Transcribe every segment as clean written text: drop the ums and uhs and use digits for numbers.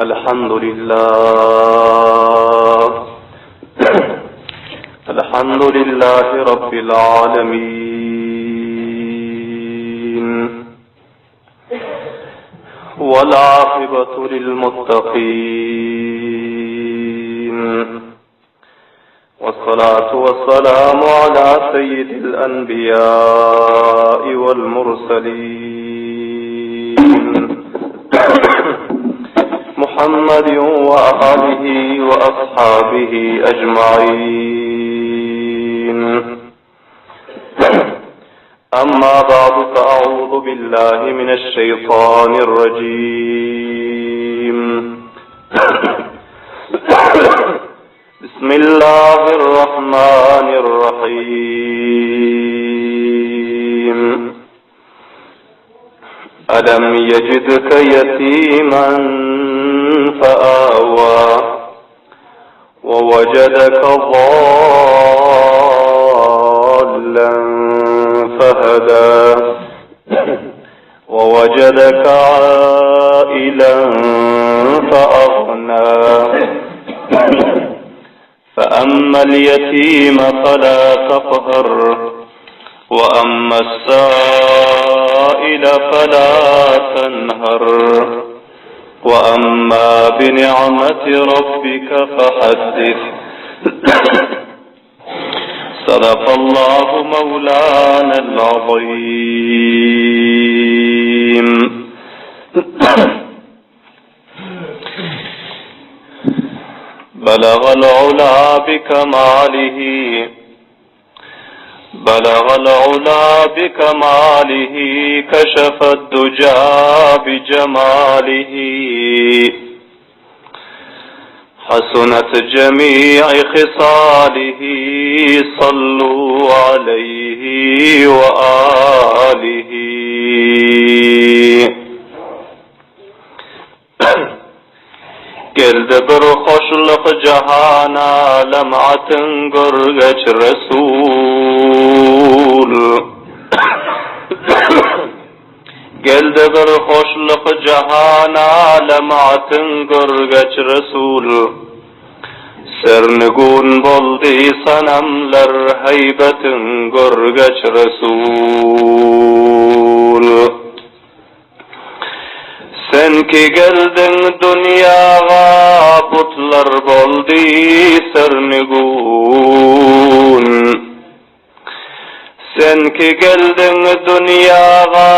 الحمد لله الحمد لله رب العالمين والعاقبة للمتقين والصلاة والسلام على سيد الأنبياء والمرسلين محمد وآله وأصحابه أجمعين أما بعد فأعوذ بالله من الشيطان الرجيم بسم الله الرحمن الرحيم ألم يجدك يتيما فآوى ووجدك ضالا فهدى ووجدك عائلا فأغنى فأما اليتيم فلا تقهر وأما السائل فلا تنهر وأما بنعمة ربك فحدث صدق الله مولانا العظيم بلغ العلا بكماله بلغ العلا بكماله كشف الدجى بجماله حسنت جميع خصاله صلوا عليه وآله Geldi bir hoşluk jahana Lematyň görgeç Resul Geldi bir hoşluk jahana Lematyň görgeç Resul Sernigun boldy sanamlar Heýbetiň görgeç Resul Sen ki geldiň dünýaga butlar boldy sernigun. Sen ki geldiň dünýaga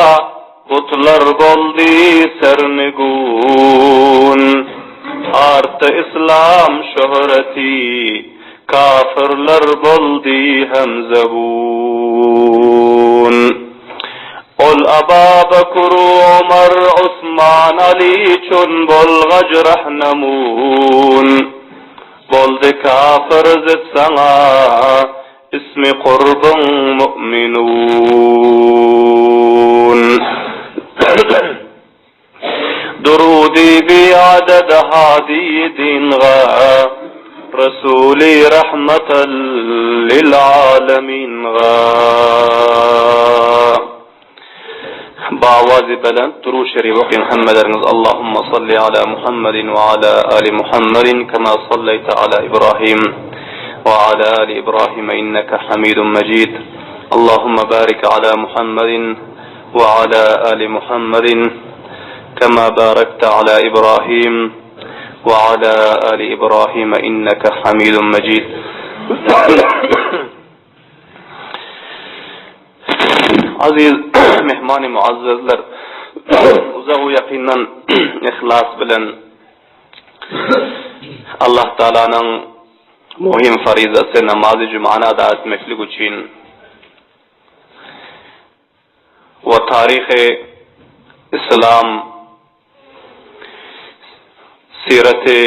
butlar boldy sernigun. Artdy yslam şöhreti kafyrlar boldy hem zebun. Ol Aba Bekr, Omar, Osman, Ali çün bolgaç rahnamun. Boldy kafir zit saňa ismi kurbuň mu'minun. Durudy biadad hadi dinga Resuly rahmatal lil alaminga. Bawazy belent Durud Şerif okyň hemmeleriňiz Allahumma salli ala Muhammedin we ala ali Muhammedin kema salleýte ala Ibrahim we ala ali Ibrahim inneke Hamidun Mejid Allahumma barik ala Muhammedin we ala ali Muhammedin kema barakte ala Ibrahim we ala ali Ibrahim inneke Hamidun Mejid. Aziz mehmany muazzezler, uzak-u ýakyndan yhlas bilen Allah Taalanyň muhim faryzasy namazy jumany ada etmeklik üçin we taryhy yslam Siraty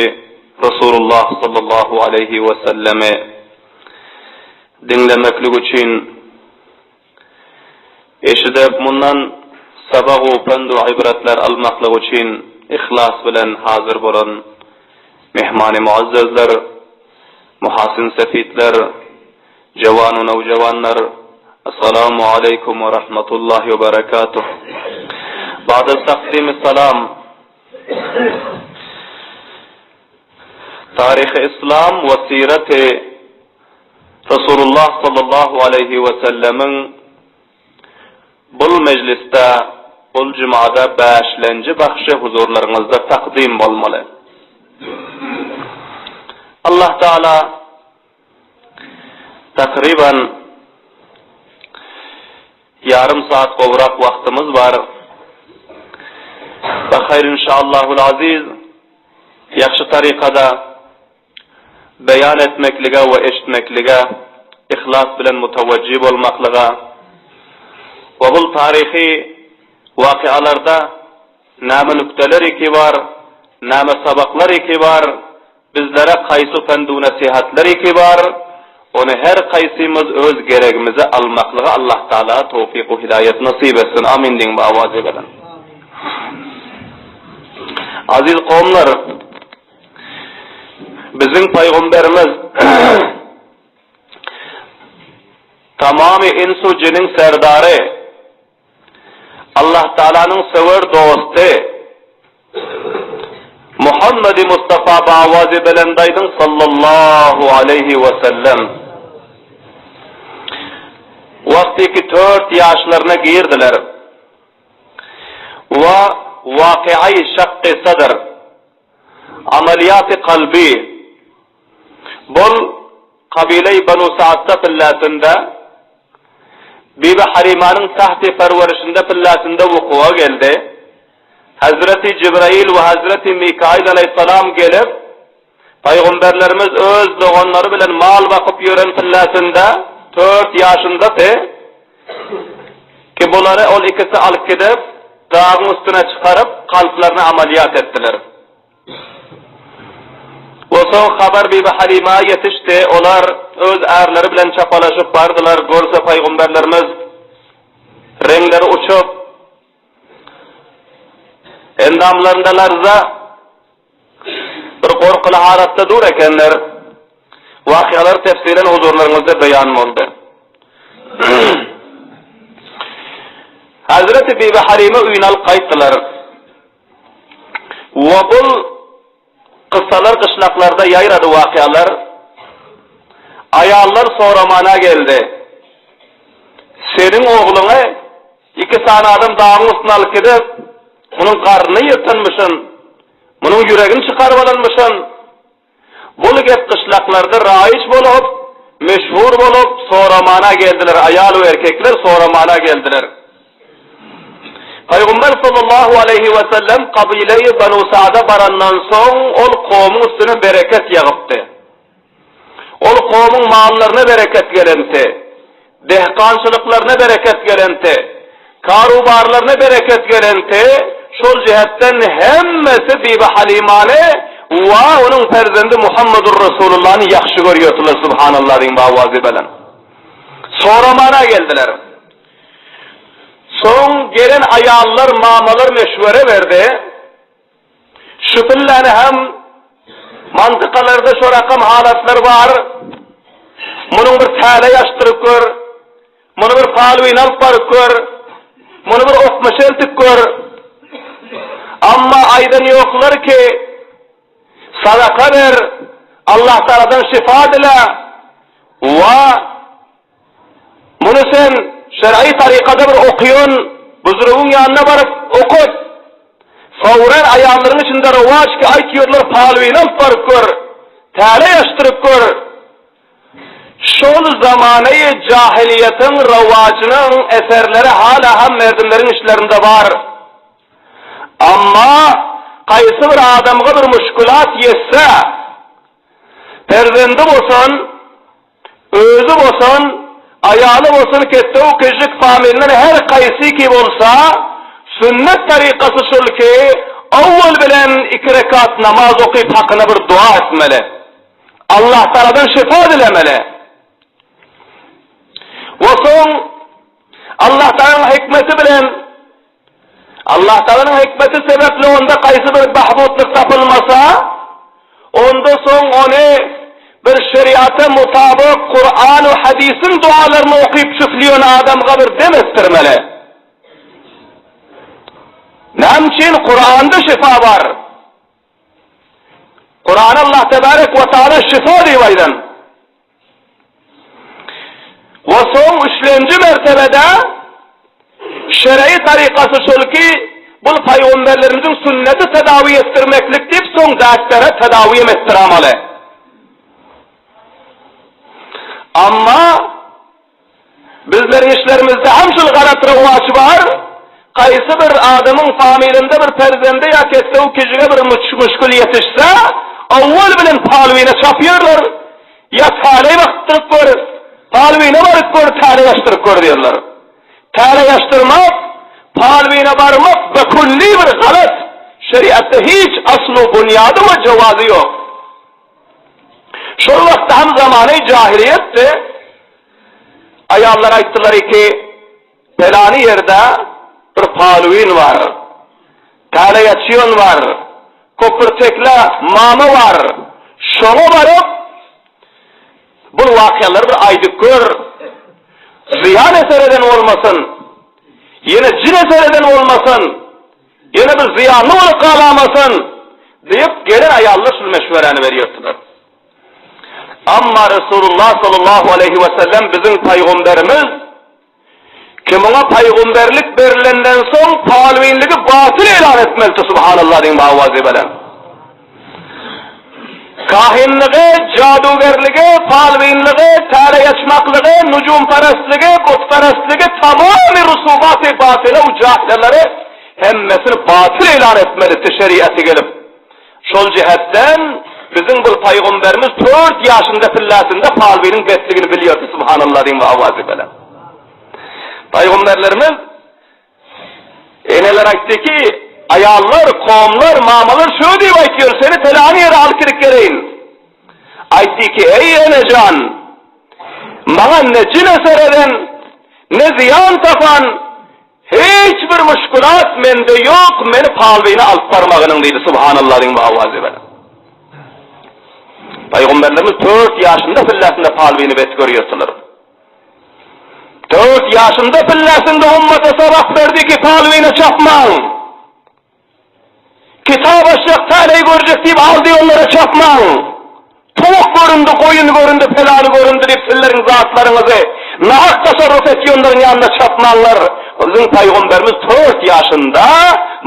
Resulullah sallallahu aleýhi we sellemi diňlemeklik üçin eşidip, mundan sabag-u pend-u ibretler almaklyk üçin yhlas bilen hazyr bolan mehmany muazzezler, muhasyn sefitler, Jawan u nowjawanlar Assalamu aleýkum we rahmatullahi we berekatuh. Ba'da takdimi salam. Taryhy Yslam we Siraty Resulullah sallallahu aleýhi we sellemiň bul mejlisde, bul jumada bäşlenji bahşy huzurlaryňyzda takdym bolmaly. Allah Taala takryban ýarym saat gowrak wagtymyz bar. Bahaýr inşaallahul aziz ýagşy tarykada beýan etmeklige we eşitmeklige yhlas bilen mutawajjy bolmaklyga we bul taryhy wakyalarda näme nükteler iki bar, näme sabaklar iki bar, bizlere kaýsy pendu-nesihatlar iki bar, ony her kaýsymyz öz geregimize almaklyga Allah Tagala towfyk-u hidaýat nasyp etsin. Amin diýiň bu awazy bilen. Aziz kowumlar, biziň paýgamberimiz tamamy ins-u jiniň serdary, Allah Tagalanyň söwer dosty Muhammedi Mustafa bawazy belent aýdyň sallallahu aleýhi we sellem wagtyky tört ýaşlaryna girdiler we waky'aý şakky sadr Amaliýaty kalby, Bul kabile-i Banu Saadda pilläsinde, Bibi Halimanyň tahti perwerişinde pilläsinde wukuwa geldi. Hezreti Jibrail we hezreti Mikail aleýhissalam gelip, Pygamberlerimiz öz doganlary bilen mal bakyp ýören pilläsinde, tört ýaşyndady, ki bulary ol ikisi alyp gidip, dagyň üstüne çykaryp, kalplaryny amaliýat etdiler. We soň habar Bibi Halima ýetişdi, olar öz ärleri bilen çapalaşyp bardylar, görse pygamberlerimiz reňleri uçup, endamlarynda larza, bir gorkuly halatda dur ekenler. Wakyalar tefsilen huzurlaryňyzda beýan boldy. Hazreti Bibi Halime öýüne alyp gaýtdylar. We bul kyssalar gyşlaklarda ýaýrady wakyalar. Aýallar soramana geldi. Seniň ogluňy iki sany adam dagyň üstüne alyp gidip, munuň garnyny ýyrtanmyşyn, munuň ýüregini çykaryp alanmyşyn. Bul gep gyşlaklarda raýyç bolup, meşhur bolup, soramana geldiler, aýal we erkekler soramana geldiler. Pygamber sallallahu aleýhi we sellem kabyleýi Banu Sa'da barandan soň ol kowumyň üstüne bereket ýagypdy. Ol kowumyň mallaryna bereket gelenti, dehkançylyklaryna bereket gelenti, karubarlaryna bereket gelenti, şol jähetden hemmesi Bibi Halymany we onuň perzendi Muhammedur Resulullany ýagşy görýärdiler, Subhanallah diýiň bawazy bilen. Soramana geldiler. Soň gelen aýallar, mamalar meşwere berdi. Şu pilläni hem mantykalarda şo rakam halatlar bar. Munuň bir täleý açdyryp gör. Muny bir palwyn alyp baryp gör. Muny bir okmuş eltip gör. Amma aýdan ýoklar ki, sadaka ber, Allah Tagaladan şifa dile. Wa Muny sen şer'i tarykada bir okýan buzrugyň ýanyna baryp okut. Fawren aýallaryň içinde rowaç ki aýtýarlar palwyny alyp baryp gör, täleý açdyryp gör. Şol zamanaýy jahylyýetiň rowajynyň eserleri hala hem merdimleriň içlerinde bar. Amma kaýsy bir adamga bir muşkulat ýetse, perzendi bosan, Özi bolsun, aýaly bolsun ketdew kejik familinden her kaýsy ki bolsa, sünnet tarykasy şul ki, owwal bilen iki rekat namaz okyp hakyna bir dua etmeli. Allah Tagaladan şifa dilemeli. We soň Allah Tagalanyň hikmeti bilen Allah Tagalanyň hikmeti sebäpli onda kaýsy bir bahbutlyk tapylmasa, onda soň ony bir şeriata mutabyk Kuran we hadisiň dualaryny okyp çüflýän adamga bir dem etdirmeli. Näme üçin Kuranda şifa bar? Kurany Allah tebarek we taala şifa diýip aýdan. We soň üçlenji mertebede şer'i tarykasy şol ki, bul paýgamberlerimiziň sünneti tedawi etdirmeklik diýip soň däplere tedawi hem etdiramaly. Amma Bizleriň işlerimizde hem şul galat rowaç bar, kaýsy bir adamyň familinde bir perzende ýa ketdew kijige bir müşgül ýetişse, owwal bilen palwine çapýarlar, ýa täleý bakdyryp gör, palwine baryp gör, täleý açdyryp gör diýerler. Täleý açdyrmak, palwine barmak be külli bir galat, şeriatda hiç aslu bunýady we jowazy ýok. Şol wagtda hem zamany jahiliýetdi. Aýallar aýtdylar ki, pelany ýerde bir palwin bar, täleýaçýon bar, köpürtekle mama bar, şoňa baryp, bul wakyalary bir aýdyp gör, zyýan eser eden bolmasyn, ýene jyn eser eden bolmasyn, Ýene bir zyýanly bolup galamasyn! diýip, gelen aýallar şul meşweräni berýärdiler. Amma Resulullah sallallahu aleýhi we sellem biziň paýgamberimiz, ki muňa paýgamberlik berilenden soň palwinligi batyl elan etmelidi, subhanallah diýiň bawazy bilen. Kahinligi, jadugerligi, palwinligi, täleý açmaklygy, nujumperestligi, butperestligi, tamamy rusumaty batyla we jahylary hemmesini batyl eylan etmelidi şeriaty gelip. Şol jähetden biziň bul paýgamberimiz tört ýaşynda pilläsinde palwiniň betligini bilýärdi subhanallah diýiň we awazy bilen. Paýgamberlerimiz Eneler aýtdy ki, Aýallar, komlar, mamalar şö diýip aýtýar, seni pälany ýere alyp gidip geleýin. Aýtdy ki, Eý ene jan, maňa ne jyn eser eden, ne zyýan tapan, hiç bir muşkulat mende ýok, meni palbyna alyp barmagynyň diýdi, Subhanallah diýiň bu awazy bilen. Pygamberlerimiz tört ýaşynda pilläsinde palbyny bet görýärdiler. Tört ýaşynda pillesinde ummata sabak berdi ki palwyny çapmaň. Kitap açjak täleý görjek diýip aldy onlara çapmaň. Towuk göründi, goýun göründi, pelany göründi diýip sizleriň zatlaryňyzy nahak tasarruf etýänleriň ýanyna çapmaňlar. Biziň paýgamberimiz tört ýaşynda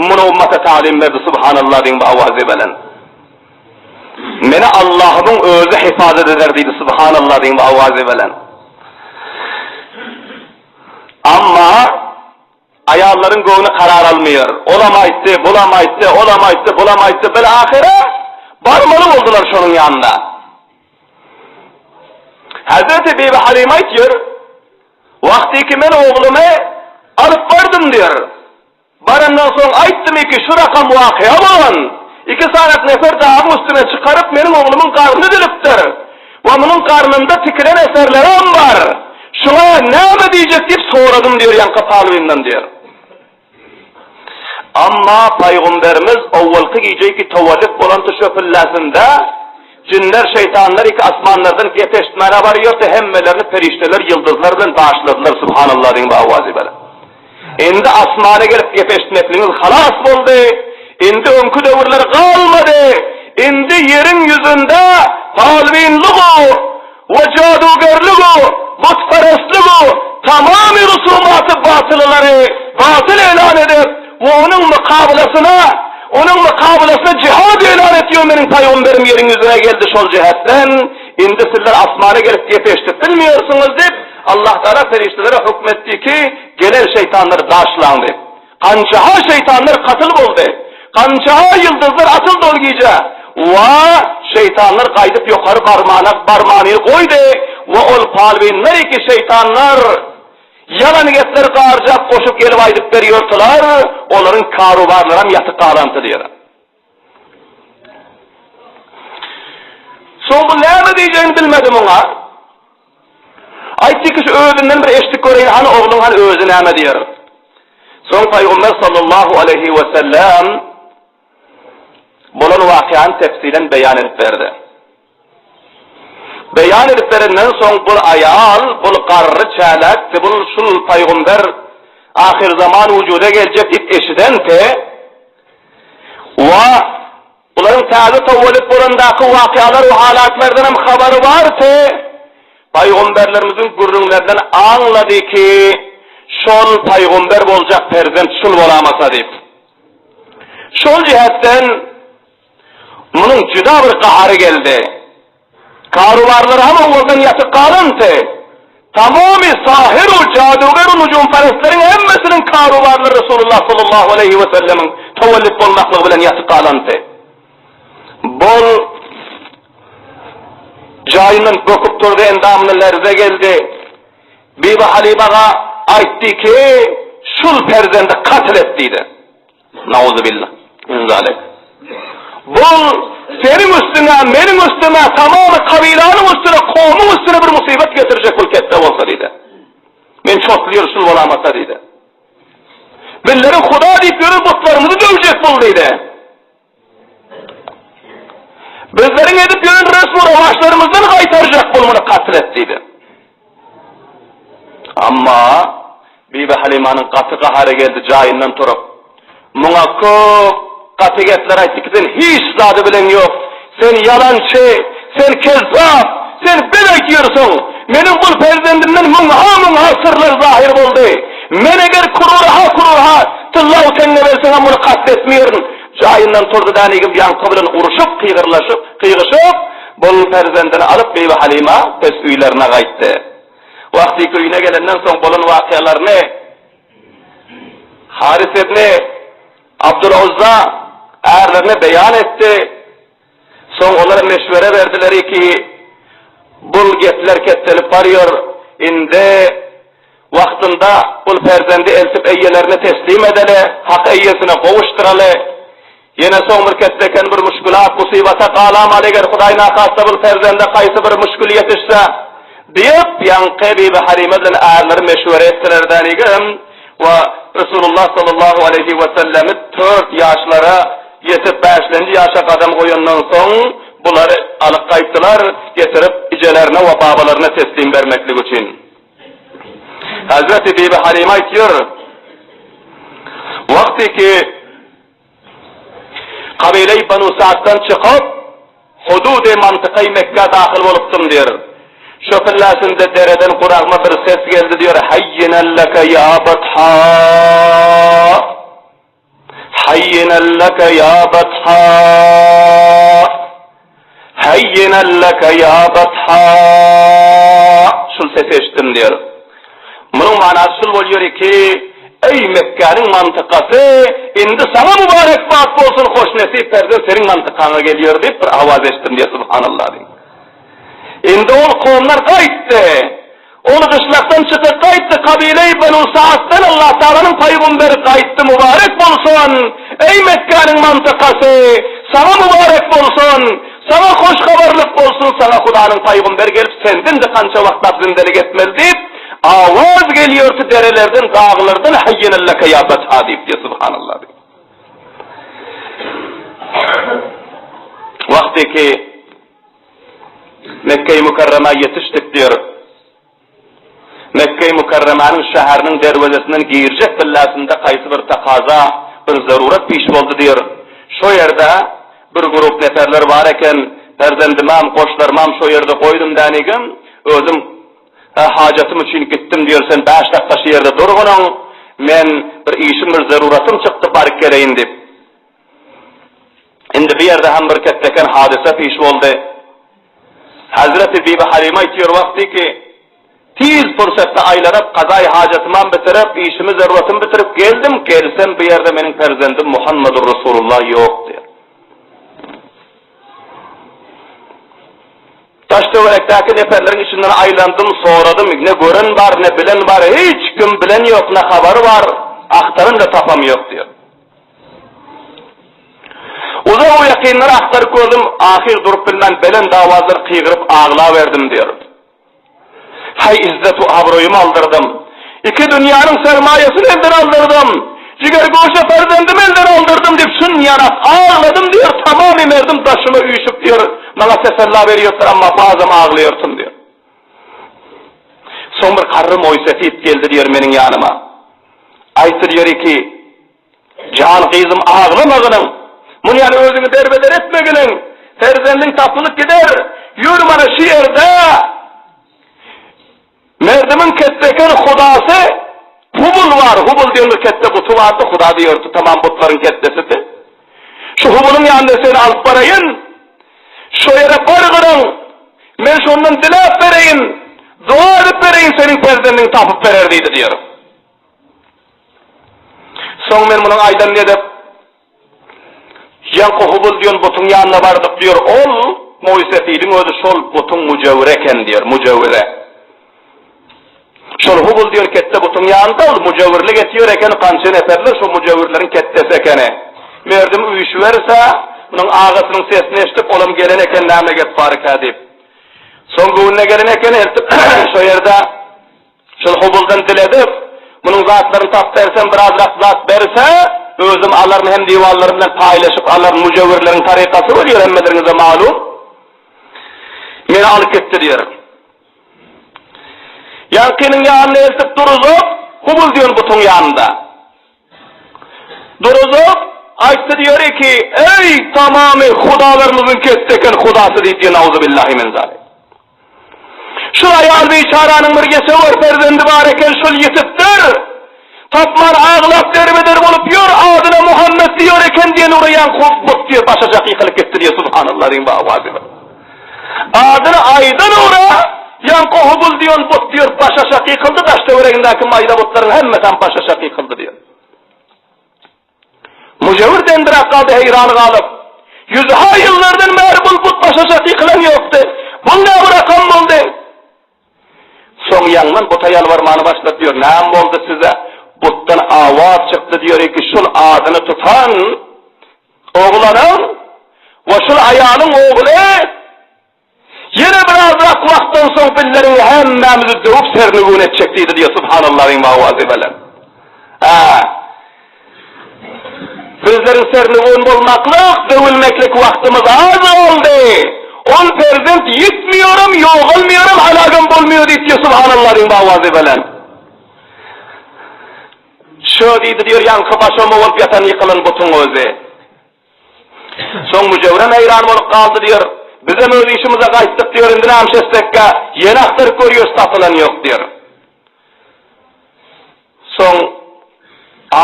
muny ummata talim berdi subhanallah diýiň bu awazy bilen. Meni Allahymyň özi hifazat eder diýdi, Subhanallah diýiň bu awazy bilen. Amma aýallaryň göwni karar almaýar. Olam aýtdy, bulam aýtdy, olam aýtdy, bulam aýtdy. Bil ahyra barmaly boldular şonuň ýanyna. Hazreti Bibi Halima aýtýar, Wagtyky men oglumy alyp bardym diýär. Barandan soň aýtdym iki şu rakam wakyýa bolan. Iki sagat nefer dagyň üstüne çykaryp meniň oglumyň garny dilipdir. We munuň garnynda tikilen eserlerem bar. Şuňa näme diýjek diýip soradym diýer ýaňky palwyndan diýer. Amma paýgumberimiz owalky gije iki towallyk bolan tüşepilläsinde jinler şeýtanlar iki asmanlardan gep eşitmäne barýardy hemmelerini perişdeler ýyldyzlar bilen daşladylar subhanallah diýiň bu awazy bilen. Indi asmana gelip gep eşitmekligiňiz halas boldy. Indi öňki döwürler galmady. Indi ýeriň ýüzünde palwinlig-u we jadugerlig-u, butperestlig-u, tamamy rusumaty batylylary batyl elan edip we onuň mukabylasyna, onuň mukabylasyna jihad elan etýär meniň paýgamberim ýeriň ýüzüne geldi şol jähetden indi sizler asmana gelip gep eşidip bilmeýärsiňiz diýip Allah Tagala perişdelere hökm etdi ki, gelen şeýtanlary daşlaň diýip. Gança-ha şeýtanlar katyl boldy. Gança-ha ýyldyzlar atyldy ol gije. Wa, şeýtanlar gaýdyp ýokary barmana barmanyny goýdy we ol palwinler ki şeýtanlar ýalan gepleri garjap goşup gelip aýdyp berýortylar, olaryň karubarlaram ýatyk galanty diýer. Soň bu näme diýjegini bilmedi muňa. Aýtdy ki, şu özünden bir eşidip göreýin, hany ogluň hany özi näme diýer. Soň Pygamber sallallahu aleýhi we sellem bolan wakyany tefsilen beýan edip berdi. Beýan edip berenden soň bul aýal, bul garry çälekdi, bul şul pygamber ahyrzaman wujuda geljek diýip eşidenti. Wa bularyň. täze towellit bolandaky wakalar we halatlardan hem habary bardy. Pygamberlerimiziň gürrüňlerinden aňlady ki, şol pygamber boljak perzent şul bolamasa diýip. Şol jähetden munuň juda bir gahary geldi. Karubarlary hem owaldan ýatyp galandy. Tamamy sahyr-u jaduger-u nujumperestleriň hemmesiniň karubarlary Resulullah sallallahu aleýhi we sellemiň towellit bolmaklygy bilen ýatyp galandy. Bol jaýyndan böküp turdy, endamyna lerze geldi. Bibi Halymaga aýtdy ki, Şul perzendi katl et diýdi. Nauzubillah min zalik. Bul seniň üstüňe, meniň üstüme, tamamy kabylanyň üstüne, kowmuň üstüne bir musybat getirjek bul ketde bolsa diýdi. Men çotly şul bolamasa diýdi. Bizleriň Huda diýip ýören butlarymyzy döwjek bul diýdi. Bizleriň edip ýören resm-u rowaçlarymyzdan gaýtarjak bul muny katl et diýdi. Amma Bibi Halymanyň gaty gahary geldi, jaýyndan turup, muňa köp gaty gepler aýtdy ki, sen hiç zady bileň ýok, sen ýalançy, sen kezzap, sen bet aýtýarsyň, meniň bul perzendimden müňha-müňha syrlar zahyr boldy, men eger kururha-kururha tylla-u teňňe berseňem muny katl etmeýerin. Jaýyndan turdy dänigim ýaňky bilen urşup, kygyrlaşyp, kygyşyp, bul perzendini alyp Bibi Halyma pes öýlerine gaýtdy. Wagtyky öýüne gelenden soň bolan wakyalaryny Haris ibni Abdul Uzza ärlerine beýan etdi. Soň olar meşwere berdileri ki, bul gepler ketdelip barýar, indi wagtynda bul perzendi eltip eýelerine teslim edeli, hak eýesine gowuşdyraly. Ýene soň bir ketdeken bir müşgülat, musybata galamaly, eger Hudaý nahasta bul perzende haýsy bir müşgül ýetişse, diýip, ýaňky Bibi Halyma bilen ärleri meşwere etdiler dänigem we Resulullah sallallahu aleýhi wesellemi tört ýaşlara ýetip bäşlenji ýaşa gadam goýandan soň bulary alyp gaýtdylar, getirip ejelerine we babalaryna teslim bermeklik üçin. Hazreti Bibi Halyma aýtýar, Wagty ki Kabile-i Banu Sa'ddan çykyp, hududy mantykaýy Mekgä dahyl bolupdym diýr. Şo pilläsinde dereden gulagyma bir ses geldi diýr, Haýýinen leke ýa Batha! Haýýinen leke ýa Batha! Haýýinen leke ýa Batha! Şul sesi eşitdim diýr. Munuň manasy şul bolýar ki, Eý, Mekgäniň mantykasy, indi saňa mübärekbat bolsun, hoşnesip perzent seniň mantykaňa gelýär diýip bir awaz eşitdim diýýär, Subhanallah diýip. Indi ol kowumlar gaýtdy. Ol gyşlakdan çykyp gaýtdy, kabile-i Benu Sa'ddan Allah Tagalanyň pygomberi gaýtdy, mübarek bolsun! Eý Mekgäniň mantykasy, saňa mübarek bolsun! Saňa hoş habarlyk bolsun, saňa Hudanyň pygomberi gelip senden-de kança wagtlap zindelik etmeli diýip, awaz gelýärdi derelerden, daglardan, Haýýenelleke ýa Batha diýip diýýär, Subhanallah diýip. Wagty ki, Mekge-i Mükerremä ýetişdik diýr. Mekge-i Mükerremäniň şäheriniň derwezesinden girjek pilläsinde haýsy bir takaza, bir zerurat piş boldy diýr. Şo ýerde bir grup neperler bar eken, perzendimem, goşlarymam şo ýerde goýdum dänigim, özüm hajatym üçin gitdim diýr, sen bäş dakga şu ýerde durgunyň, men bir işim, bir zeruratym çykdy, baryp geleýin diýip. Indi bu ýerde hem bir ketdeken hadysa piş boldy. Hezreti Bibi Halyma aýtýar wagty ki, Tiz pursatda aýlanyp, kazaý hajatymam bitirip, işimi, zeruratymy bitirip geldim, gelsem bu ýerde meniň perzendim Muhammedur Resulullah ýok diýýär. Daş-töwerekdäki neperleriň içinden aýlandym, soradym, ne gören bar, ne bilen bar, hiç kim bilen ýok, ne habary bar, agtaryn-da tapam ýok diýýär. Uzak-u ýakynlary agtaryp gördüm, ahyr durup bilmän belent awazdan gygyryp aglaberdim diýer. Haý izzet-u abraýymy aldyrdym. Iki dünýäniň sermaýasyny elden aldyrdym. Jigergoşa perzendimi elden aldyrdym diýip şunýarak agladym diýer, tamamy merdim daşyma üýşüp diýer, maňa tesella berýärdiler, emma bazam aglaýartym diýer. Soň bir garry moýsefit geldi diýer meniň ýanyma. Aýtdy diýer ki, Jan gyzym aglamagynyň! Muny ýaly özüňi derbeder etmeginiň, perzendiň tapylyp gider. Ýör mana şu ýerde merdimiň ketdeken hudasy Hubul bar. Hubul diýen bir ketde buty bardy, huda diýerdi, tamam butlaryň ketdesidi. Şu Hubulyň ýanyna seni alyp baraýyn. Şo ýere bargynyň, men şondan diläp bereýin, doga edip bereýin, seniň perzendiňi tapyp berer diýdi diýer. Soň men munuň aýdanyny edip, ýaňky Hubul diýen butuň ýanyna bardyk diýer. Ol Moýsefiliň özi şol butuň müjewiri eken diýer, müjewiri. Şol Hubul diýen ketde butuň ýanynda ol müjewirlik etýär eken, gança neperler şo müjewirleriň ketdesi ekeni. Merdim üýşüberse, munuň agasynyň sesini eşidip, olam gelen eken näme gep baryka diýip. Soň göwnüne gelen eken, eltip şo ýerde şol Hubuldan diledip, munuň zatlaryny tapyp bersem, birazrak zat berse, özüm alaryn hem diwanlarym bilen paýlaşyp alaryn, müjewirleriň tarykasy bolýar hemmeleriňize malum. Meni alyp gitdi diýer. Ýaňkynyň ýanyna eltip duruzyp, Hubul diýen butuň ýanynda. Duruzyp, aýtdy diýer ki, Eý, tamamy hudalarymyzyň ketde eken hudasy diýip diýen auzubillahi min zalik. Şul aýal biçaranyň bir ýesewer perzendi bar eken, şul ýitipdir. Tapman aglap derbeder bolup ýör, adyna Muhammet diýer eken diýen ugra ýaňky but diýer başajak ýykylyp gitdi diýer subhanallah diýiň bawazyna. Adyny aýdan ugra ýaňky Hubul diýen but diýer başaşak ýykyldy daş töweregindäki maýda butlaryň hemmesem başaşak ýykyldy diýer. Mujewir dendiräk galdy heýran galyp. Ýüzha ýyllardan bäri bul but başaşak ýykylan ýokdy. Bul näme rakam boldy? Soň ýaňdan buta ýalbarmany başlady diýer, Näme boldy size? Butdan awaz çykdy diýer ki, şul adyny tutan oglanyň we şul aýalyň ogly ýene birazrak wagtdan soň bizleriň hemmämizi döwüp sernigün etjek diýdi diýer, Subhanallahyň awazy bilen. Hä. Bizleriň sernigun bolmaklyk, döwülmeklik wagtymyz az galdy. Ol perzent ýitmiýoram, ýogalmaýaram, halagam bolmaýar diýip diýýär, Subhanallah diýiň bawazy bilen. Şo diýdi diýýär, ýaňky başoma bolup ýatan ýykylan butuň özi. Soň müjewirem heýran bolup galdy diýýär. Bizem öz işimize gaýtdyk diýýär, indi näme etsekkä, ýene agtaryp görýäs, tapylan ýok diýýär. Soň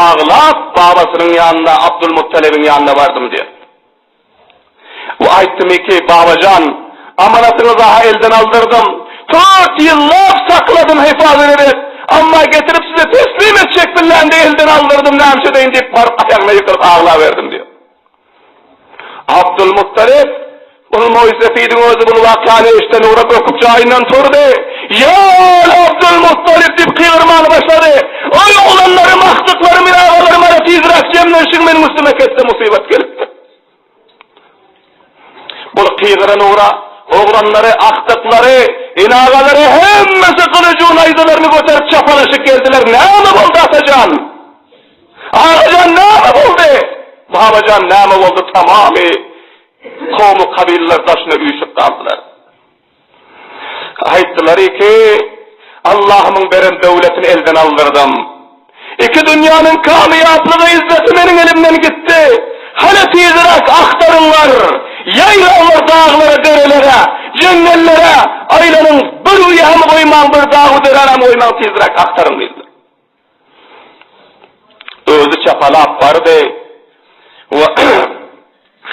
aglap babasynyň ýanyna, Abdulmuttalebiň ýanyna bardym diýýär. We aýtdym ki, Babajan, amanatyňyzy-ha elden aldyrdym. Tört ýyllap sakladym hefazat edip, amma getirip size teslim etjek billämde elden aldyrdym, näme edeýin diýip baryp aýagyna ýykylyp aglaberdim diýýär. Abdulmuttalip, Bul Moýsefidiň özi bul wakany eşiden ugra böküp jaýyndan turdy. Ýa Abdulmuttalip diýip gygyrmany başlady. Oý oglanlarym, agtyklarym, ýagalarym ara tizräk jemlenşiň meniň üstüme ketde musybat gelipdir. Bul gygyran ugra oglanlary, agtyklary, enagalary hemmesi gylyju naýzalaryny göterip çapalaşyp geldiler. Näme boldy atajan? Agajan näme boldy? Babajan näme boldy tamamy kowmy kabylalar daşyna üýşüp galdylar. Aýtdylary ki, Allahymyň beren döwletini elden aldyrdym. Iki dünýäniň kamyýaplygy izzeti meniň elimden gitdi. Hany tizräk agtaryňlar, ýaýraňlar daglara, derelere, jeňňellere, aýlanyň, bir uýy hem goýmaň, bir dagy deränem goýmaň, tizräk agtaryň diýdiler. Özi çapalap bardy we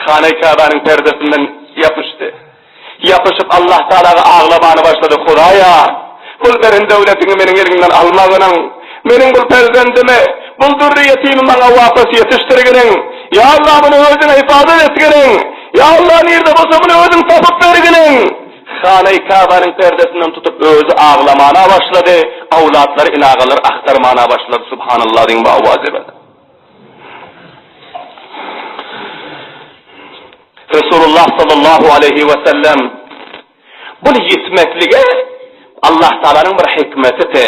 Hanaý Käbäniň perdesinden ýapyşdy. Ýapyşyp Allah Tagalaga aglamana başlady, Hudaýa, bul beren döwletiňi meniň elimden almagynyň, meniň bul perzendimi, bul zürriýetimi maňa wapas ýetişdirginiň, Ýa Allah muny özüň hyfazat etginiň, Ýa Allah nirde bolsa muny özüň tapyp berginiň! Hanaý Käbäniň perdesinden tutup özi aglamana başlady, awlatlary inagalary agtarmana başlady, Subhanallah diýiň bu awazy bilen. Resulullah sallallahu aleýhi we sellem bul ýitmeklige Allah Taalanyň bir hikmetidi.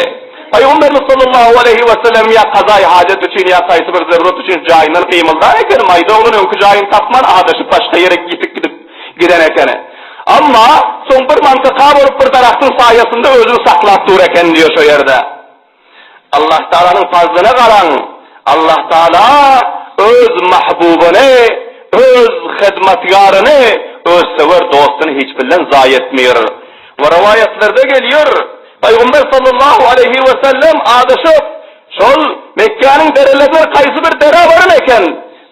Pygamberimiz sallallahu aleýhi we sellem ýa kazaý hajat üçin ýa haýsy bir zerurат üçin jaýyndan gymyldan eken, maýda oglan öňki jaýyny tapman azaşyp başga ýere ýitip gidip giden ekeni. Amma soň bir mantyka bolup bir daragtyň saýasynda özüni saklap dur eken diýýär şo ýerde. Allah Taalanyň fazlyna garaň, Allah Taala öz mahbubyny. Öz hyzmatgaryny, öz söwer dostuny hiç birden zaýa etmeýär. We rowaýatlarda gelýär, Pygamber sallallahu aleýhi we sellem azaşyp, şol Mekgäniň derelerinden haýsy bir derä baran eken,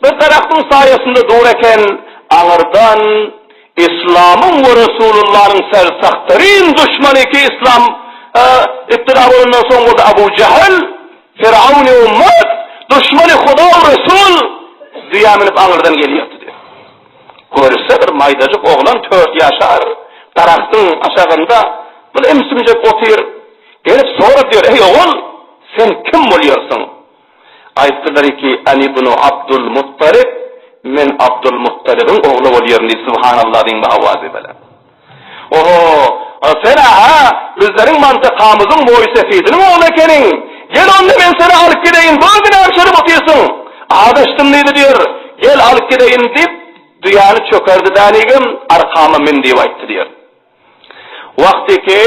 bir daragtyň saýasynda dur eken, aňyrdan Yslamyň we Resulullanyň sersahtaryn duşmany ki Yslam ibtida bolandan soň boldy Abu Jähil, Firawny ummat, duşmany Huda we Resul düýä münüp aňyrdan gelýärdi diýýär. Görse bir maýdajyk oglan tört ýaşar, daragtyň aşagynda bir ümsümjek otyr. Gelip sorady diýýär, Eý ogul, sen kim bolýarsyň? Aýtdylar ki, Ene ibnu Abdul Muttalyp, men Abdul Muttalybyň ogly bolýaryn diýdi, Subhanallah diýiň bu awazy bilen. Oho, sen-ä-hä bizleriň mantakamyzyň moýsefidiniň ogly ekeniň. Gel onda men seni alyp gideýin, bu özi näme şeýdip otyrsyň? Azaşdym diýdi diýer. Gel alyp gideýin diýip, düýäni çökerdi dänigim, arkama min diýip aýtdy diýer. Wagtyky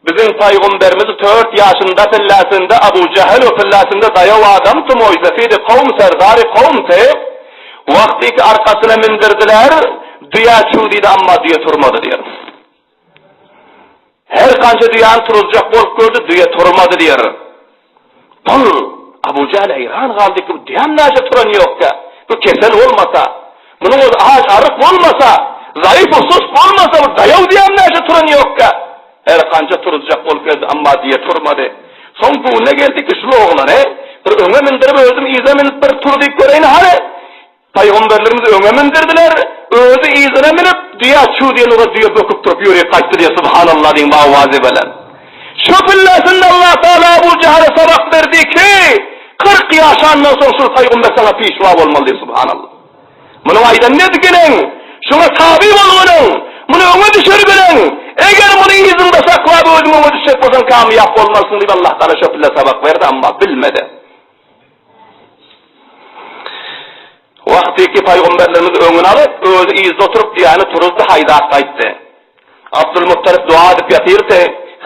Biziň Pygamberimiz tört ýaşynda pilläsinde Abu Jähil we pilläsinde daýaw adamty Moýsefidi kowum serdary kowumty. Wagtyky arkasyna mindirdiler, düýä çüw diýdi amma düýe turmady diýer. Her kança düýäni turuzjak bolup gördi, düýe turmady diýer. Bul, Abu Jähl haýran galdy ki, bu düýäm näçe turan ýokka? Bu kesel bolmasa, munuň özi aç-aryk bolmasa, zaýyf-u sust bolmasa, bu daýaw düýäm näçe turan ýokka? Her kança turuzjak bolup geldi, amma düýe turmady. Soň göwnüne geldi ki, şul oglany bir öňe mindirip, özüm yza münüp bir tur diýip göreýin hany? Pygamberlerimiz öňe mündirdiler, özi yzyna münüp, düýä çüw diýen ugra düýe böküp turup ýörüp gaýtdy diýýär, Subhanallah diýiň bu awazy bilen. Şu pillesinde Allah Tagala Abu Jähle sabak berdi ki, 40 ýaşandan soň şul pygamber saňa pişwa bolmaly diýip, Subhanallah. Munuň aýdanyny edginiň, şuňa taby bolgunyň, muny öňe düşürginiň, eger muny yzyňda saklap özüň öňe düşjek bolsaň kamyýap bolmarsyň diýip Allah Tagala şo pille sabak berdi, amma bilmedi. Wagtyky pygamberlerimiz öňüni alyp, özi yzda oturyp düýäni turuzdy, haýdap gaýtdy. Abdulmuttalyp doga edip ýatyrdy,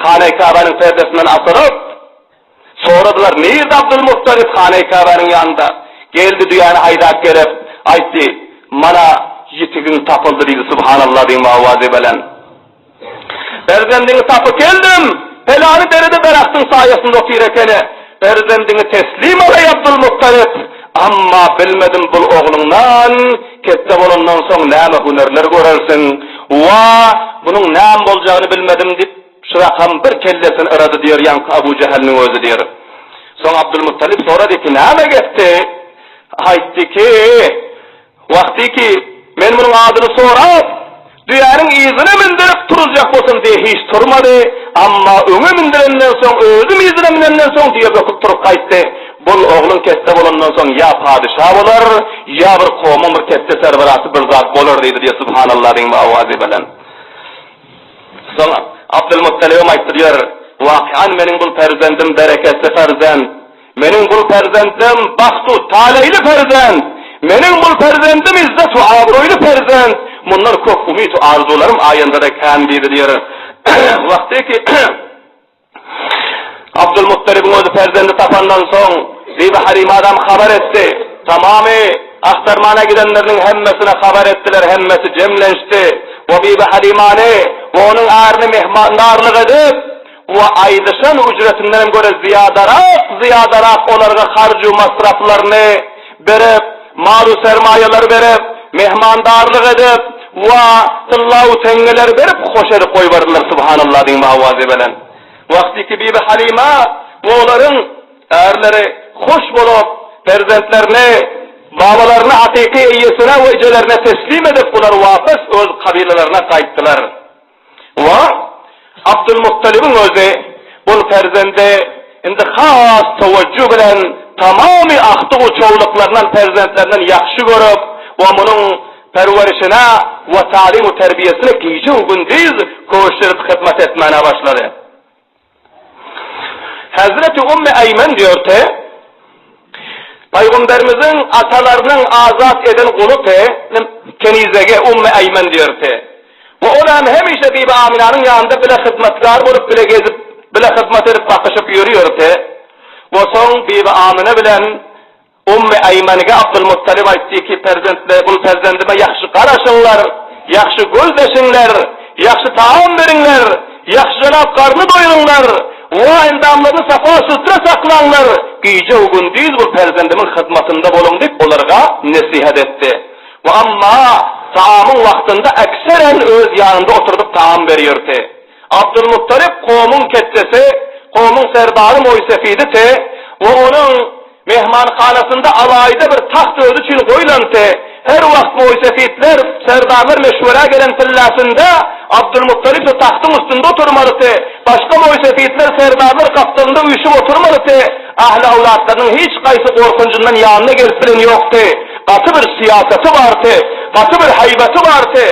Hanaý Käbäniň perdesinden asylyp, soradylar, Nirde Abdulmuttalyp Hanaý Käbäniň ýanynda? Geldi düýäni haýdap gelip, aýtdy, Mana ýitigiň tapyldy diýdi, Subhanallah diýiň bu owazy bilen. Perzendiňi tapyp geldim! Pelany derede daragtyň saýasynda otyr ekeni. Perzendiňi teslim alaý Abdulmuttalyp! Amma bilmedim bul ogluňdan ketde bolandan soň näme hünerler görersiň. Wa, munuň näme boljagyny bilmedim diýip, şu rakam bir kellesini yrady diýer ýaňky Abu Jähelniň özi diýer. Soň Abdulmuttalyp sorady ki, näme gepdi? Aýtdy ki, Wagtyky men munuň adyny sorap, düýäniň yzyna mündürip turuzjak bolsam düýe hiç turmady, amma öňe mündürenden soň, özüm yzyna münenden soň düýe böküp turup gaýtdy. Bul ogluň ketde bolandan soň ýa padyşa bolar, ýa bir kowumyň bir ketde serberasy bir zat bolar diýdi diýe Subhanallah diýiň bu awazy bilen. Soň Abdylmuttalybam aýtdy diýer, Wakyan meniň bul perzendim bereketli perzent. Meniň bul perzendim bagt-u taleýli perzent! Meniň bul perzendim izzet-u abraýly perzent! Mundan köp umyt-u arzuwlarym aýanda-da kän diýdi diýer. Wagty ki, Abdulmuttalybyň özi perzendi tapandan soň, Bibi Halymadam habar etdi. Tamamy agtarmana gidenleriniň hemmesine habar etdiler, hemmesi jemlenişdi we Bibi Halymany we onuň ärini mehmandarlyk edip, We aýdyşan üjretindenem görä zyýadarak, zyýadarak olarga harj-u masraflaryny berip, mal-u sermaýalary berip, mehmandarlyk edip, we tylla-u teňňeleri berip hoş edip goýberdiler, Subhanallah diýiň bu awazy bilen. Wagtyky Bibi Halyma we olaryň ärleri hoş bolup, perzentlerini babalaryna hakyky eýesine we ejelerine teslim edip, bular wapas öz kabylalaryna gaýtdylar. We Abdylmuttalybyň özi bul perzendi indi has töwejjüh bilen tamamy agtyg-u çowluklaryndan perzentlerinden ýagşy görüp we munuň perwerişine we talim-u terbiýesine gije-u gündiz köşşürip hyzmat etmäne başlady. Hezreti Ummi Eýmen diýerdi, Pygamberimiziň atalarynyň azat eden guly kenizegi Ummi Eýmen diýerdi. We ol hem hemişe Bibi Aminanyň ýanynda bile hyzmatkar bolup, bile gezip, bile hyzmat edip bakyşyp ýörüerdi. We soň Bibi Amina bilen. Ummy Aýmenge Abdylmuttalyp aýtdy ki, Perzentle, bul perzendime ýahşy garaşyňlar, ýahşy gözleşiňler, ýahşy taam beriňler, ýahşyjalap garny doýuryňlar, wa endamlaryny sapa-sutra saklaňlar, gije-u-gündiz bul perzendimiň hyzmatynda boluň diýip olarga nesihat etdi. We amma taamyň wagtynda ekseren öz ýanynda oturdyp taam berýärdi. Abdylmuttalyp kowumyň ketdesi, kowumyň serdary moýsefiditi we onuň Mehmanhanasynda alaýda bir tagt özi üçin goýlandy. Her wagt moýsefitler, serdarlar meşwerä gelen pilläsinde Abdylmuttalyp şu tagtyň üstünde oturmalydy. Başga moýsefitler, serdarlar gapdalynda üýşüp oturmalydy. Ähli-awlatlarynyň hiç gaýsy gorkunjyndan ýanyna gelip bilen ýokdy. Gaty bir syýasaty bardy. Gaty bir haýbaty bardy.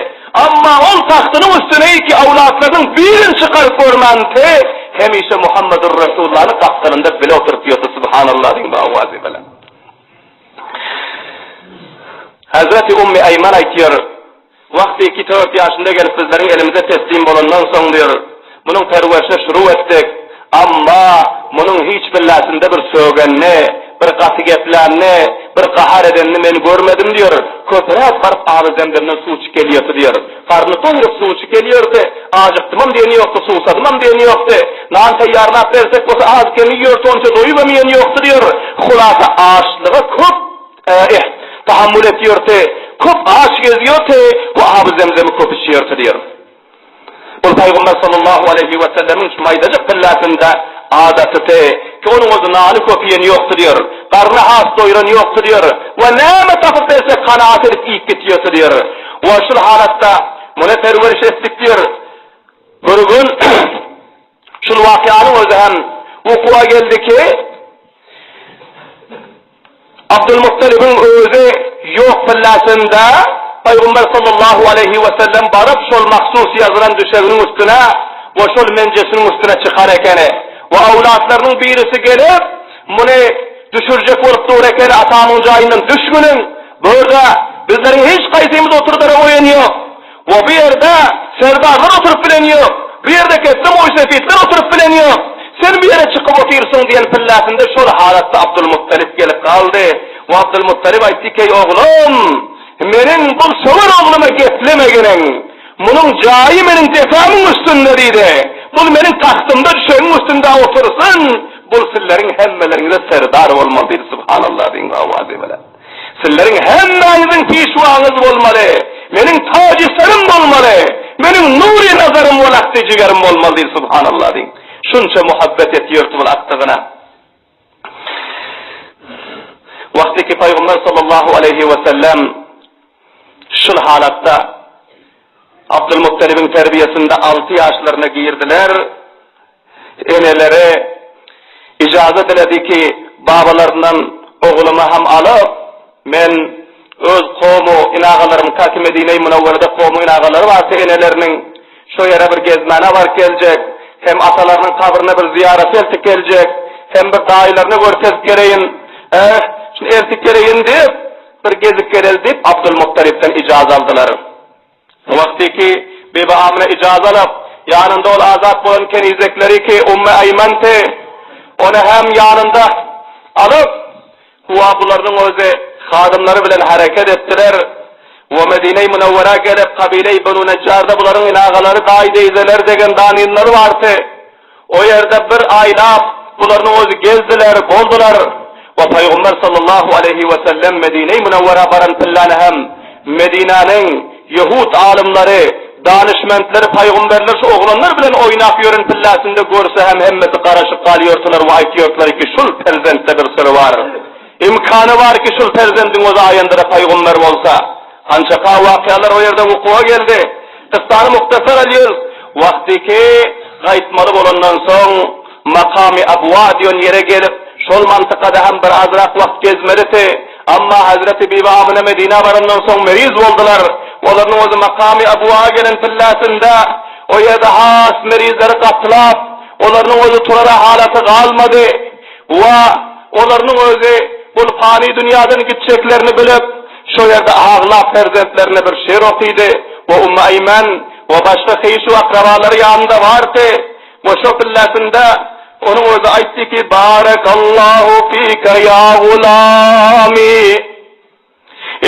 Amma ol tagtynyň üstüne iki awlatlarynyň birini çykaryp görmänti, hemişe Muhammedur Resullany gapdalynda bile oturyp ýördi, Subhanallah diýiň bu owazy bilen. Hazreti Ummi Aýman aýtýar, Wagty iki-tört ýaşynda gelip bizleriň elimize teslim bolandan soň diýr, munuň perwerişine şuru etdik. Amma munuň hiç billäsinde bir sögenini, bir gaty geplänini, bir gahar edenini men görmedim diýer. Köpräk baryp Aly-Zemzemden suw içip gelýärdi diýer. Garny doýrup suw içip gelýärdi. Ajykdymam diýeni ýokdy, suwsadymam diýeni ýokdy. Nan taýýarlap bersek bolsa az-kem iýerdi, onça doýubam iýeni ýokdy diýer. Hulasa açlyga köp tahammul etýärdi, köp aç gezýärdi we Aby-Zemzemi köp içýärdi diýer. Bul Pygamber sallallahu aleýhi we sellemiň şu maýdajyk pilläsinde adatydy ki, onuň özi nany köp iýen ýokdy diýer, garny has doýran ýokdy diýer we näme tapyp berse kanagat edip iýip gitýärdi diýer. We şul halatda muny perweriş etdik diýer. Bir gün şul wakyanyň özi hem wukuwa geldi ki, Abdylmuttalybyň özi ýok pilläsinde Pygamber sallallahu aleýhi we sellem baryp şol mahsus ýazylan düşeginiň üstüne we şol menjesiniň üstüne çykan ekeni we awlatlarynyň birisi gelip muny düşürjek bolup dur ekeni atamyň jaýyndan düşgüniň bu ýerde bizleriň hiç haýsymyz oturdara goýan ýok We bu ýerde serdarlar oturyp bilen ýok, bu ýerde ketde moýsefitler oturyp bilen ýok. Sen bu ýere çykyp otyrsyň diýen pilläsinde şol halatda Abdylmuttalyp gelip galdy. We Abdylmuttalyp aýtdy ki, Eý oglum, meniň bul söwer ogluma geplemeginiň, munuň jaýy meniň depämiň üstünde diýdi. Bul meniň tagtymda düşegiň üstünde otursyn, bul sizleriň hemmeleriňize serdar bolmaly diýdi. Subhanallah diýiň owazy bilen. Sizleriň hemmäňiziň pişwaňyz bolmaly, meniň taji serim bolmaly, meniň nury nazarym we lakdy jigerim bolmaly diýdi Subhanallah diýiň. Şunça muhabbet etýärdi bul akdygyna. Wagty ki Pygamber sallallahu aleýhi we sellem şul halatda Abdylmuttalibiň terbiýesinde alty ýaşlaryna girdiler. Eneleri ijaza diledi ki, babalaryndan oglumy ham alyp, men öz kowmu inagalarymka ki Medine-i Münewwerede kowmu inagalary bardy eneleriniň, şo ýere bir gezmäne baryp geljek, hem atalarynyň kabryna bir zyýarata eltip geljek, hem bir daýylaryna görkezip geleýin, eh, şuny eltip geleýin diýip, bir gezip geleli diýip, Abdylmuttalypdan ijaza aldylar. Wagtyky Bibi Amyna ijaza alyp, ýanynda ol azat bolan kenizekleri ki Ummy Aýmanty, ony hem ýanynda alyp, huwa bularynyň özi hadymlary bilen hereket etdiler we Medine-i Münewwerä gelip, kabile-i Benu Nejjarda bularyň inagalary, daýy-deýzeleri degen danynlary bardy. O ýerde bir aýlap bularynyň özi gezdiler, boldular we Pygamber sallallahu aleýhi we sellem Medine-i Münewwerä baran pillany hem Medinäniň ýehud alymlary, danyşmentleri pygamberler şu oglanlar bilen oýnap ýören pilläsinde görse hem hemmesi garaşyp galýordylar we aýtýordylar ki şul perzentde bir syr bar. Imkany bar ki şul perzendiň özi aýandyra pygamber bolsa. Ançaka wakyalar o ýerde wukuwa geldi. Kyssany muhtasar alýarys. Wagtyky gaýtmaly bolandan soň Makamy Abwa diýen ýere gelip, şol mantykada hem bir azrak wagt gezmelidi. Amma Hezreti Bibi Amyna Medinä barandan soň meriz boldular. Olaryň özi Makamy Abwa gelen pilläsinde o ýerde has merizleri gatlap, olaryň özi turara halaty galmady. We olarynyň özi bul pany dünýadan gitjeklerini bilip, şo ýerde aglap perzentlerine bir şyr okydy we Ummu Aýmen we başga hyş-u akrabalary ýanynda bardy we şo pillesinde. Onuň özi aýtdy ki, Barekallahu fike ýa gulami,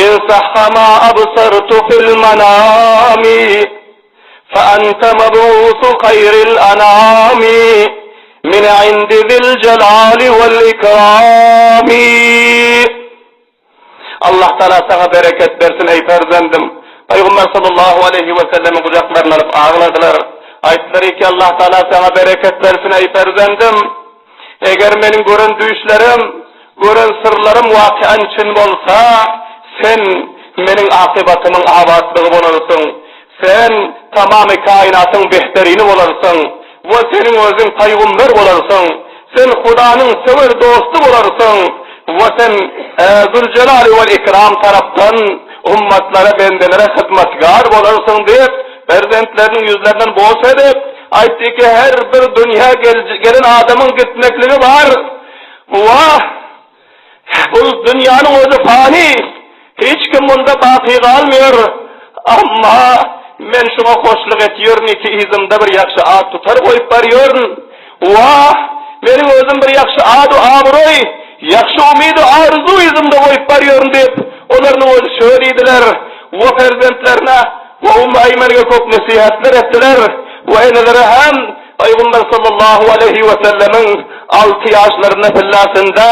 in sahha ma absartu fil manami, fe ente meb'usu haýril anami, min indi zil jelali wel ikrami. Allah Tagala saňa bereket bersin eý perzendim. Pygamber sallallahu aleýhi we sellemi gujaklaryna alyp agladylar. Aýtdylar ki Allah Tagala saňa bereket bersin eý perzendim. Eger meniň gören düýşlerim, gören syrlarym wakian çyn bolsa, sen meniň akybatymyň abatlygy bolarsyň. Sen tamamy kainatyň behterini bolarsyň we seniň özüň paýgumber bolarsyň. Sen Hudanyň söwer dosty bolarsyň we sen Züljelali wel Ikram tarapdan ummatlara, bendelere hyzmatgar bolarsyň diýip, perzentleriniň ýüzlerinden bos edip, aýtdy ki, her bir dünýä gelen adamyň gitmekligi bar. Wah! Bu dünýäniň özi pany, hiç kim munda baky galmaýar. Emma men şuňa hoşluk etýärin ki, yzymda bir ýagşy at tutar goýup barýaryn. Wah, meniň özüm bir ýagşy ady-abraý, ýagşy umydy-arzuw yzymda goýup barýaryn diýip, olaryň özi şöyle diýdiler we perzentlerine we Ummu Eýmenge köp nesihatlar etdiler we enelere hem Pygamber sallallahu aleýhi we sellemiň alty ýaşlarynda pillasynda,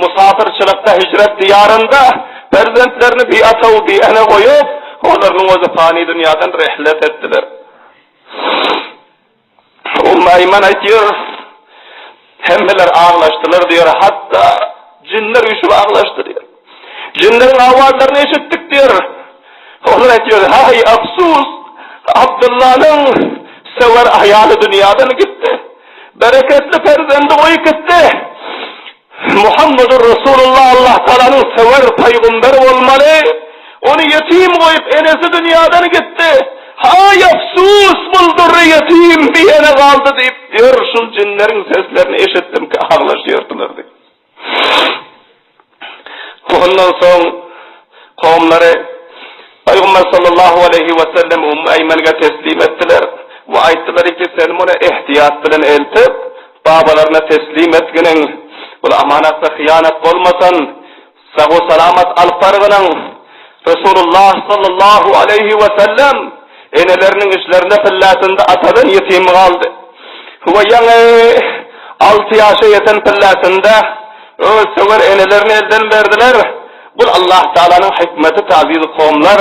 musapyrçylykda hijret diýarynda perzentlerini bi ata we bi ene goýup, olarynyň özi pany dünýadan rehlet etdiler. Ummu Aýman aýtýar, Hemmeler aglaşdylar diýýär, hatda jynlar üýşüp aglaşdy diýýär. Jynlaryň awazlaryny eşitdik diýýär. Olar aýtýar, Haý, afsus, Abdyllanyň söwer aýaly dünýadan gitdi. Bereketli perzendi goýup gitdi. Muhammedur Resulullah Allah Tagalanyň söwer pygamber bolmaly. Ony ýetim goýup enesi dünýadan gitdi. Haý afsus bul dürri ýetim bi ene galdy diýip diýer şul jinleriň seslerini eşitdim ki aglaşýardylar diýip. Ondan soň kowumlary Pygamber sallallahu aleýhi we sellem Ummu Eýmenge teslim etdiler we aýtdylar ki sen muny ehtiyat bilen eltip Babalaryna teslim etginiň, bul amanatda hyýanat bolmasyn, sag-u-salamat alyp bargynyň. Resulullah sallallahu aleýhi we sellem eneleriniň işlerinde pilläsinde atadan ýetim galdy. We ýaňy alty ýaşa ýeten pilläsinde öz söwer enelerini elden berdiler. Bul Allah Tagalanyň hikmetiti aziz kowumlar.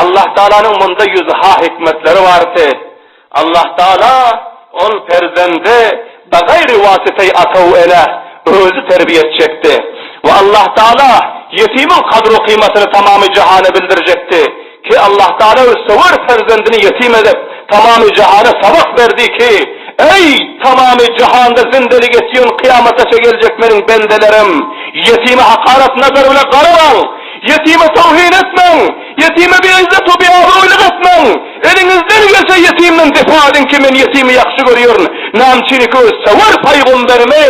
Allah Tagalanyň munda ýüzha hikmetleri bardy. Allah Taala ol perzendi bagaýry wasytaý ata-u-ene özi terbiýe etjekdi we Allah Taala ýetimiň kadr-u kymatyny tamamy jahana bildirjekdi ki Allah Taala öz söwer perzendini ýetim edip tamamy jahana sabak berdi ki Eý tamamy jahanda zindelik etýän kyýamataça geljek meniň bendelerim ýetime hakarat nazar bile garamaň ýetime towhin etmäň ýetime biizzet-u biabraýlyk etmäň Eliňizden gelse ýetimden defa ediň ki men ýetimi ýagşy görýärin. Näme üçin ki öz söwer paýgomberimi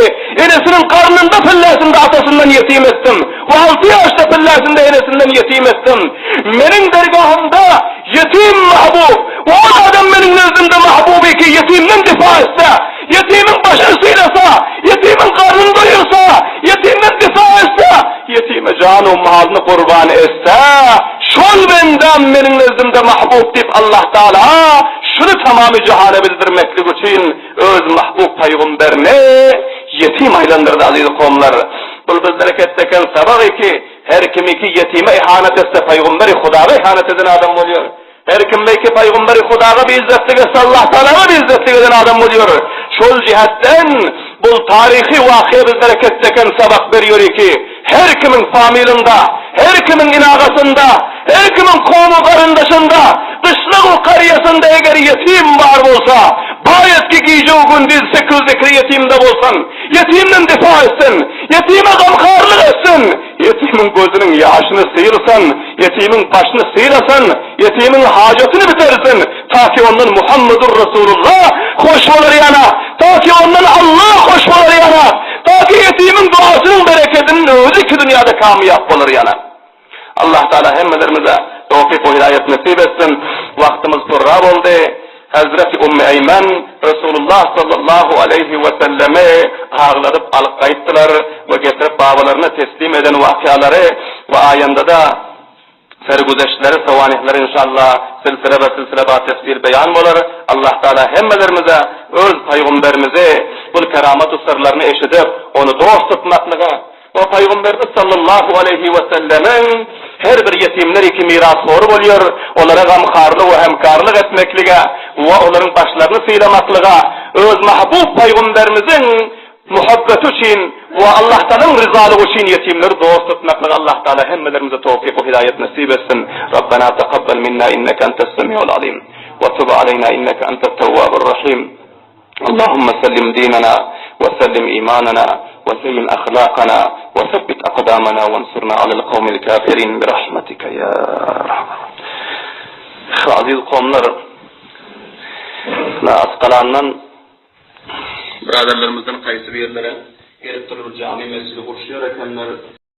enesiniň garnynda pilläsinde atasyndan ýetim etdim we alty ýaşda pilläsinde enesinden ýetim etdim. Meniň dergahymda ýetim mahbub we ol adam meniň nezdimde mahbuby ki ýetimden defa etse, ýetimiň başyny sylasa, ýetimiň garnyny doýursa, ýetimden defa etse, Ýetime janu malyny gurban etse, şol bendäm meniň nezdimde mahbub diýip Allah Tagala şuny tamamy jahana bildirmeklik üçin öz mahbub paýgumberini ýetim aýlandyrdy aziz kowumlar. Bul bizlere ketdeken sabak ki, her kimiki ýetime ihanat etse paýgumberi Hudaga ihanat eden adam bolýar. Her kim belki Pygamberi Hudaga biizzetlik etse Allah Tagalaga biizzetlik eden adam bolýar. Şol jihetden bul taryhy wakyýa bizlere ketdeken sabak berýär ki, her kimiň familynda, her kimiň inagasynda, her kimiň kowmy garyndaşynda, gyşlag-u karýasynda eger ýetim bar bolsa, baýat ki gije-u gündiz sekru-zikri ýetimde bolsun, ýetimden difa etsin, ýetime gamharlyk etsin, Ýetimiň gözüniň ýaşyny sylsyn, ýetimiň başyny sylasyn, ýetimiň hajatyny bitirsin, ta ki ondan Muhammedur Resulullah hoş bolar ýana, ta ki ondan Allah hoş bolar ýana, ta ki ýetimiň duasynyň berekediniň özi iki dünýäde kamyýap bolar ýana. Allah Taala hemmelerimize towfyk we hidaýat nesip etsin. Wagtymyz purra boldy. Hezreti Ummi Eýmen Resulullah sallallahu. sallallahu aleýhi wesellemi agladyp alyp gaýtdylar we getirip babalaryna teslim eden wakyalary we aýandada sergüzeştleri, sowanihleri inşallah silsile be silsile ba tefsil beýan bolar. Allah Taala hemmelerimize öz Paýgamberimizi bul keramatu syrlaryny eşidip, ony dost tutmaklyga we Paýgamberimiz sallallahu aleýhi wesellemiň her bir ýetimler iki mirashory bolýar, olara gamharlyk we hemkarlyk etmeklige we olaryň başlaryny sylamaklyga öz mahbub Paýgamberimiziň Muhabbeti üçin we Allahtalaň ryzalygy üçin ýetimleri dost tutmaklyga Allahtala hemmelerimize towfyk we hidaýat nesip etsin. Rabbena takabbal minna inneke entes semiul alim we tub aleyna inneke entet tewwabur rahim. Allahumma sellim dinena we sellim imanena we zeyyin ahlakana we sebbit akdamana wensurna alel kawmil kafirin bi rahmetike ya erhamer. Aziz kowumlar, Asgalandan Byradarlarymyzdan haýsy birleri gelipdir bir jamy mesjidi guruşýar ekenler.